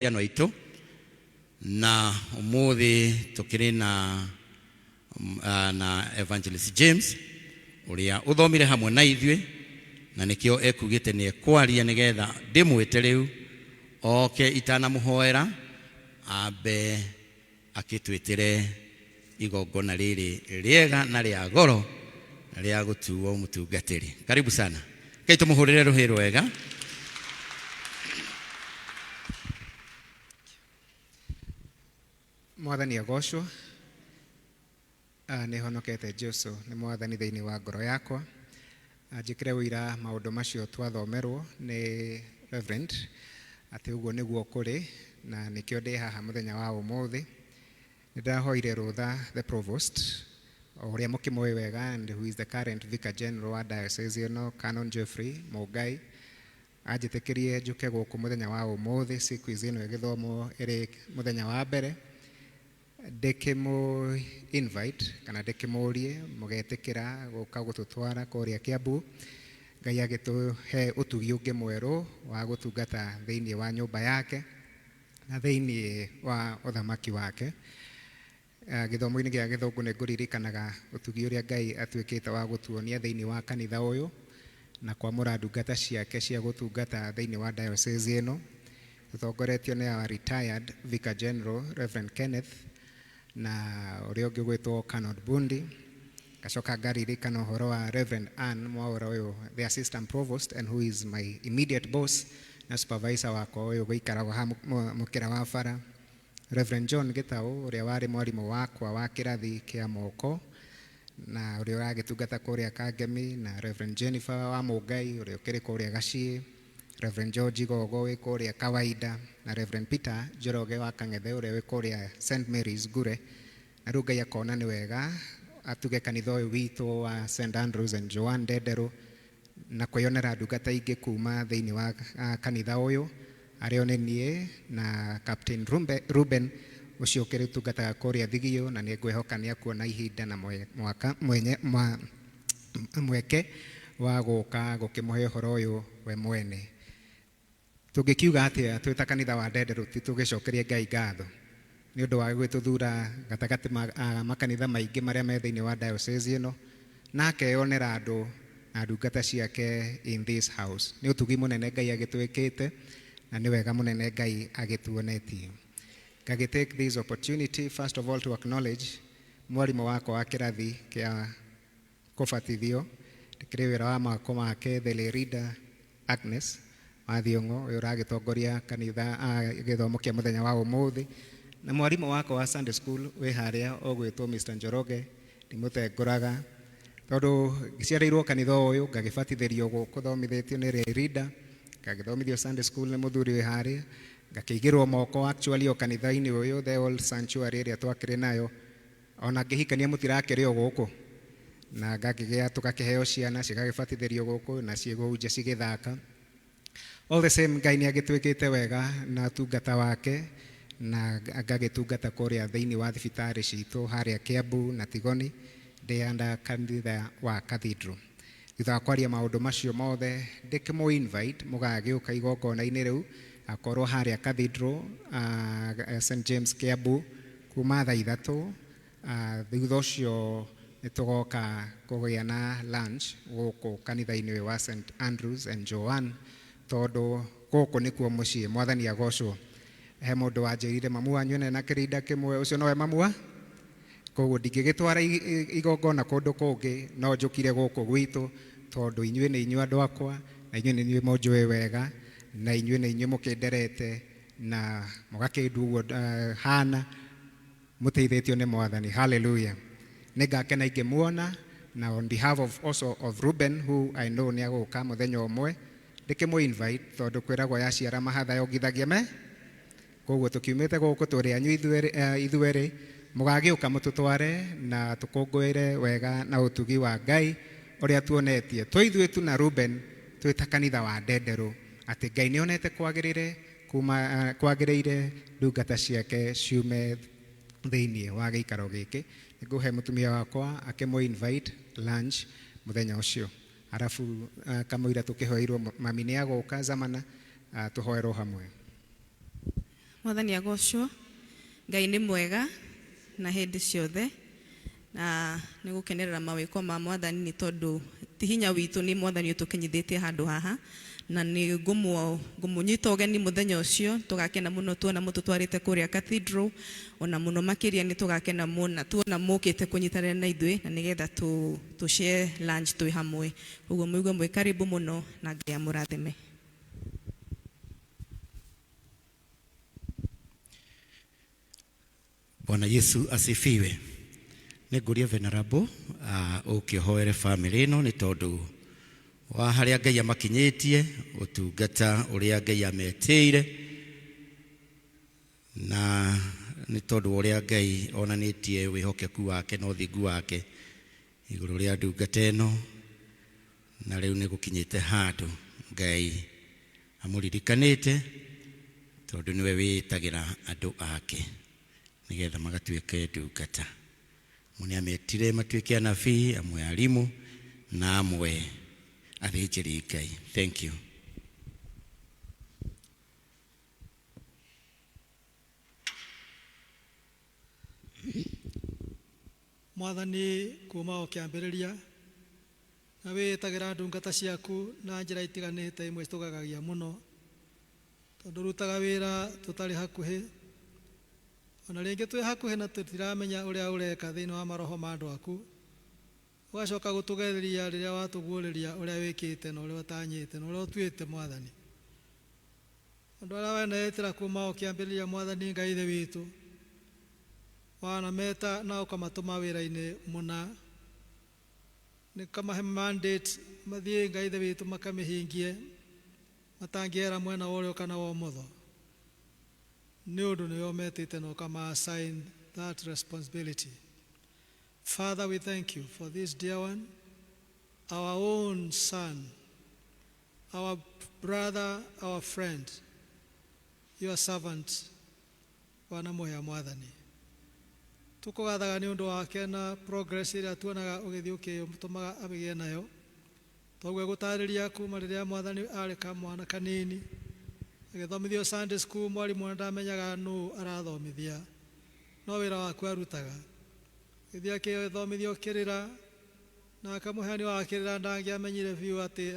Akristiano aitũ na ũmũthĩ tũkĩrĩ na na Evangelist James ũrĩa ũthomire hamwe na ithuĩ na nĩkĩo ekugĩte nĩ ekwaria nĩgetha ndĩmwĩte rĩu oke itanamũhoera ambe akĩtwĩtĩre igongona rĩrĩ rĩega na rĩa goro rĩa gũtuo mũtungatĩri. Karibu sana. Kai tũmũhũrĩre rũhĩ rwega. Mwathani agocwo. Nĩ honokete Jesu nĩ Mwathani thĩinĩ wa ngoro yakwa. Njĩkĩre ũira maũndũ macio twathomerwo nĩ Reverend atĩ ũguo nĩguo kũrĩ na nĩkĩo ndĩ haha mũthenya wa ũmũthĩ. Nĩ ndahoire rũtha the Provost o ũrĩa mũkĩmũĩ wega and who is the current Vicar General wa Diocese ĩno Canon Geoffrey Mũngai anjĩtĩkĩrie njũke gũkũ mũthenya wa ũmũthĩ sequence ĩno ĩgĩthomwo ĩrĩ mũthenya wa mbere ndĩkĩmũ invite kana ndĩkĩmũrie mũgetĩkĩra gũka gũtũtwara kũrĩa Kiambu. Ngai agĩtũhe ũtugi ũngĩ mwerũ wa gũtungata thĩinĩ wa nyũmba yake na thĩinĩ wa ũthamaki wake. Gĩthomo-inĩ gĩa gĩthũngũ nĩ ngũririkanaga ũtugi ũrĩa Ngai atuĩkĩte wa gũtuonia thĩinĩ wa kanitha ũyũ na kwamũra ndungata ciake cia gũtungata thĩinĩ wa diocese ĩno. Tũtongoretio nĩ our retired Vicar General Reverend Kenneth na ũrĩa ũngĩ ũgwĩtwo Canon Bundi. Ngacoka ngaririkana ũhoro wa Reverend Ann Mwaũra ũyũ, the assistant provost and who is my immediate boss na supervisor wakwa ũyũ ũgĩikaragwo haha mũkĩra wa bara. Reverend John Gĩtaũ ũrĩa warĩ mwarimũ wakwa wa kĩrathi kĩa moko na ũrĩa ũragĩtungata kũrĩa Kangemi, na Reverend Jennifer wa Mũngai ũrĩa ũkĩrĩ kũrĩa Gaciĩ, Reverend George Igogo wĩ kũrĩa Kawaida, na Reverend Peter Njoroge wa Kang'ethe ũrĩa wĩ kũrĩa St Mary's Ngure. Na rĩu Ngai akona nĩ wega atuge kanitha ũyũ witũ wa St Andrews and Joan Ndenderũ na kwĩyonera ndungata ingĩ kuma thĩinĩ wa kanitha ũyũ arĩo nĩ niĩ na Captain Ruben ũcio ũkĩrĩtungataga kũrĩa Thigio, na nĩ ngwĩhoka nĩ akuona ihinda na mwaka mwenye mweke wa gũka gũkĩmũhe ũhoro ũyũ we mwene. Tũngĩkiuga atĩa twĩ ta kanitha wa Ndenderũ ti tũgĩcokerie Ngai ngatho nĩ ũndũ wa gwĩtũthura gatagatĩ makanitha maingĩ marĩa me thĩinĩ wa diocese ĩno na akeyonera andũ na ndungata ciake in this house. Nĩ ũtugi mũnene Ngai agĩtwĩkĩte na nĩ wega mũnene Ngai agĩtuonetie. Ngagĩ take this opportunity first of all to acknowledge mwarimũ wakwa wa kĩrathi kĩa kũbatithio ndĩkĩrĩ wĩra wa mako make the lay reader Agnes wa Thiong'o ũyũ ũragĩtongoria kanitha gĩthomo kĩa mũthenya wa ũmũthĩ, na mwarimũ wakwa wa Sunday school wĩ harĩa ũgwĩtwo Mr Njoroge, ndimũtengũraga tondũ ngĩciarĩirwo kanitha ũyũ ngagĩbatithĩrio gũkũ thomithĩtio nĩ lay reader, ngagĩthomithio Sunday school nĩ mũthuri wĩ harĩa, ngakĩigĩrwo moko actually o kanitha-inĩ ũyũ the old sanctuary ĩrĩa twakĩrĩ nayo. Ona ngĩhikania mũtirakĩrĩ o gũkũ, na ngakĩgĩa tũgakĩheo ciana cigagĩbatithĩrio gũkũ na ciĩkũhunjia cigĩthaka. All the same Ngai nĩ agĩtwĩkĩte wega na ũtungata wake na ngagĩtungata kũrĩa thĩinĩ wa thibitarĩ citũ harĩa Kiambu na Tigoni ndĩ under kanitha wa Cathedral. Thutha wa kwaria maũndũ macio mothe ndĩkĩmũ invite mũgagĩũka igongona-inĩ rĩu akorwo harĩa Cathedral St James Kiambu kuma thaa 3. Thutha ũcio nĩ tũgoka kũgĩa na lunch gũkũ kanitha-inĩ ũyũ wa St Andrews and Joan tondũ gũkũ nĩkuo mũciĩ. Mwathani agocwo. He mũndũ wanjĩrire mamu wanyu ena kĩrinda kĩmwe, ũcio nowe mamu wa koguo ndingĩgĩtwara igongona kũndũ kũngĩ, no njũkire gũkũ gwitũ tondũ inyuĩ nĩ inyuĩ andũ akwa na inyuĩ nĩ inyuĩ mũnjũĩ wega na inyuĩ nĩ inyuĩ mũkĩnderete na mũgakĩndua ũguo hana mũteithĩtio nĩ Mwathani. Hallelujah. Nĩ ngakena ingĩmuona, na on behalf of also of Ruben who I know nĩ agũka mũthenya ũmwe ndĩkĩmũ invite tondũ kwĩragwo yaciara mahatha yongithagia me koguo tũkiumĩte gũkũ tũrĩ anyu ithuerĩ mũgagĩũka mũtũtware na tũkũngũĩre wega na ũtugi wa Ngai ũrĩa tuonetie twĩ ithuĩ tu na Ruben twĩ ta kanitha wa Ndenderũ atĩ Ngai nĩ onete kwagĩrĩre kuma kwagĩrĩire ndungata ciake ciume thĩinĩ wa gĩikaro gĩkĩ. Nĩngũhe mũtumia wakwa akĩmũ invite lunch mũthenya ũcio, arabu kamũira tũkĩhoeirwo mami nĩ agũka zamana tũhoerwo hamwe. Mwathani agocwo. Ngai nĩ mwega na hĩndĩ ciothe, na nĩ gũkenerera mawĩko ma Mwathani, nĩ tondũ ti hinya witũ, nĩ Mwathani ũtũkinyithĩtie handũ haha. Na nĩ ngũmũnyita ũgeni mũthenya ũcio, tũgakena mũno tuona mũtũtwarĩte kũrĩa cathedral. Ona mũno makĩria nĩ tũgakena mũno tuona mũkĩte kũnyitanĩra na ithuĩ, na nĩgetha tũ share lunch twĩ hamwe. Ũguo mũigue mwĩ karibu mũno, na Ngai amũrathime. Bwana Yesu asifiwe. Nĩ ngũria Venerable ũke ũhoere family ĩno, nĩ tondũ wa harĩa Ngai amakinyĩtie, ũtungata ũrĩa Ngai ametĩire, na nĩ tondũ wa ũrĩa Ngai onanĩtie wĩhokeku wake na ũthingu wake igũrũ rĩa ndungata ĩno. Na rĩu nĩ gũkinyĩte handũ Ngai amũririkanĩte, tondũ nĩwe wĩtagĩra andũ ake nĩgetha magatuĩke ndungata. Amwe nĩ ametire matuĩke anabii, amwe arimũ, na amwe athĩnjĩri Ngai. Thank you. Mwathani, kuma o kĩambĩrĩria na wĩĩtagĩra ndungata ciaku na njĩra itiganĩte, imwe citũgagagia mũno tondũ rutaga wĩra tũtarĩ hakuhĩ, ona rĩngĩ twĩ hakuhĩ na tũtiramenya ũrĩa ũreka thĩinĩ wa maroho ma andũ aku. Ũgacoka gũtũgereria rĩrĩa watũguũrĩria ũrĩa wĩkĩte na ũrĩa ũtanyĩte na ũrĩa ũtuĩte. Mwathani, andũ arĩa weneĩtĩra kuma o kĩambĩrĩria, Mwathani Ngai Ithe witũ, wanameta na ũkamatũma wĩra-inĩ mũna, nĩ kamahe mandate mathiĩ, Ngai Ithe witũ, makamĩhingie matangĩera mwena wa ũrĩo kana wa ũmotho, nĩ ũndũ nĩwe ũmetĩte na ũkama assign that responsibility. Father, we thank you for this dear one, our own son, our brother, our friend, your servant, Wanamuhea. Mwathani, tũkũgathaga nĩ ũndũ wake na progress ĩrĩa tuonaga ũgĩthiĩ ũkĩtũmaga amĩgĩe nayo. Toguo gũtarĩria kuma rĩrĩa, Mwathani, arĩ kamwana kanini agĩthomithio Sunday school, mwarimũ ona ndamenyaga nũ arathomithia, no wĩra waku arutaga. Gĩthiĩ akĩthomithio kĩrĩra, na akamũheani wa kĩrĩra ndangĩamenyire biũ atĩ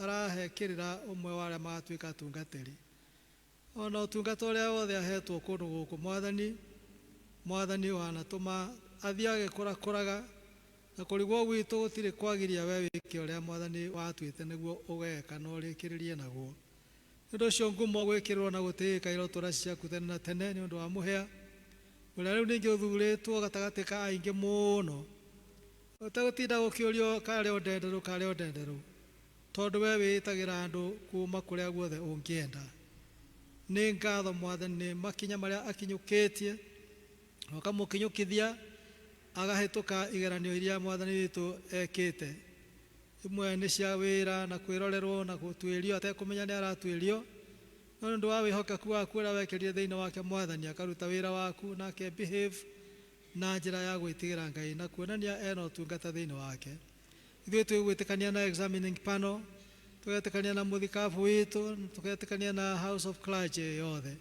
arahe kĩrĩra ũmwe wa arĩa magatuĩka atungatĩri. Ona ũtungata ũrĩa wothe ahetwo kũndũ gũkũ, Mwathani, Mwathani wanatũma athiĩ agĩkũrakũraga, na kũrigwo gwitũ gũtirĩ kwagiria we wĩke ũrĩa, Mwathani, watuĩte nĩguo ũgeka na ũrĩkĩrĩrie naguo. Nĩ ũndũ ũcio ngumo, gwĩkĩrĩrwo na gũtĩĩka irotũra ciaku tene na tene, nĩ ũndũ wa Mũhĩa ũrĩa rĩu ningĩ ũthurĩtwo gatagatĩ ka aingĩ mũno, ũtegũtinda gũkĩũrio karĩ o ndenderũ, karĩ o ndenderũ, tondũ we wĩĩtagĩra andũ kuma kũrĩa guothe ũngĩenda. Nĩ ngatho, Mwathani, nĩ makinya marĩa akinyũkĩtie na ũkamũkinyũkithia agahĩtũka igeranio iria, Mwathani witũ, ekĩte. Imwe nĩ cia wĩra na kwĩrorerwo na gũtuĩrio atekũmenya nĩ aratuĩrio, no nĩ ũndũ wa wĩhokeku waku ũrĩa wekĩrire thĩinĩ wake, Mwathani, akaruta wĩra waku na ake behave na njĩra ya gwĩtigĩra Ngai na kuonania ena ũtungata thĩinĩ wake. Ithuĩ twĩgwĩtĩkania na examining panel, tũgetĩkania na mũthikabu witũ, tũgetĩkania na House of Clergy yothe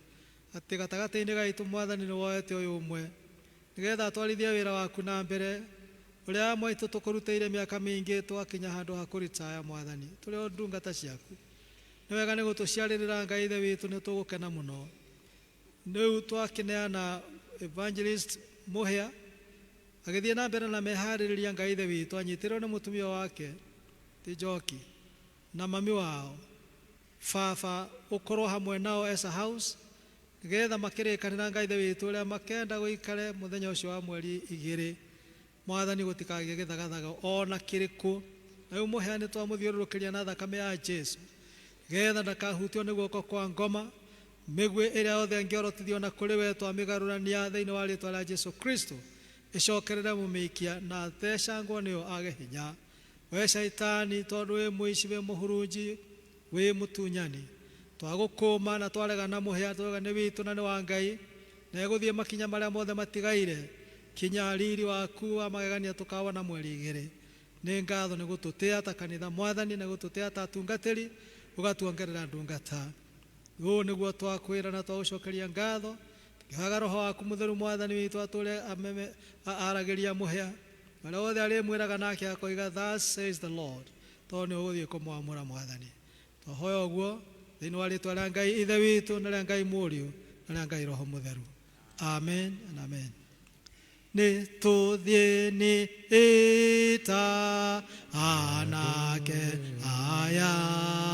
atĩ gatagatĩ-inĩ gaitũ, Mwathani, nĩ woete ũyũ ũmwe nĩgetha atwarithie wĩra waku na mbere ũrĩa amwe aitũ tũkũrutĩire mĩaka mĩingĩ twakinya handũ ha kũritaya. Mwathani, tũrĩ o ndungata ciaku, nĩ wega nĩ gũtũciarĩrĩra. Ngai Ithe witũ, nĩ tũgũkena mũno. Rĩu twakĩneana Evangelist Mũhĩa agĩthiĩ na mbere na meharĩrĩria. Ngai Ithe witũ, anyitĩrwo nĩ mũtumia wake ti Njoki na mami wao, baba ũkorwo hamwe nao as a house, nĩgetha makĩrĩkanĩra, Ngai Ithe witũ, ũrĩa makenda gũikare mũthenya ũcio wa mweri 2. Mwathani, gũtikagĩe gĩthagathaga ona kĩrĩkũ. Na rĩu Mũhĩa nĩ twamũthiũrũrũkĩria na thakame ya Jesu, nĩgetha ndakahutio nĩ guoko kwa ngoma. Mĩguĩ ĩrĩa yothe ĩngĩorotithio na kũrĩ we, twamĩgarũrania thĩinĩ wa rĩtwa rĩa Jesu Kristo, ĩcokerere mũmĩikia na thecangwo nĩyo age hinya. We Caitani, tondũ wĩ mũici, wĩ mũhurunji, wĩ mũtunyani, twagũkũma na twarega na Mũhĩa, twauga nĩ witũ na nĩ wa Ngai, na egũthiĩ makinya marĩa mothe matigaire kinya riri waku wa magegania tũkawona mweri 2. Nĩ ngatho nĩ gũtũtĩa ta kanitha, Mwathani, nĩ gũtũtĩa ta atungatĩri, ũgatuongerera ndungata. Ũũ nĩguo twakwĩra na twagũcokeria ngatho, tũkĩhoyaga Roho waku Mũtheru Mwathani witũ atũre aragĩria mũhĩa arĩa othe arĩmwĩraga nake akoiga, "Thus says the Lord," tondũ nĩ ũgũthiĩ kũmwamũra Mwathani. Twahoya ũguo thĩinĩ wa rĩtwa rĩa Ngai Ithe witũ na rĩa Ngai Mũriũ na rĩa Ngai Roho Mũtheru. Amen and amen. Nĩ tũthiĩ nĩ ita anake aya.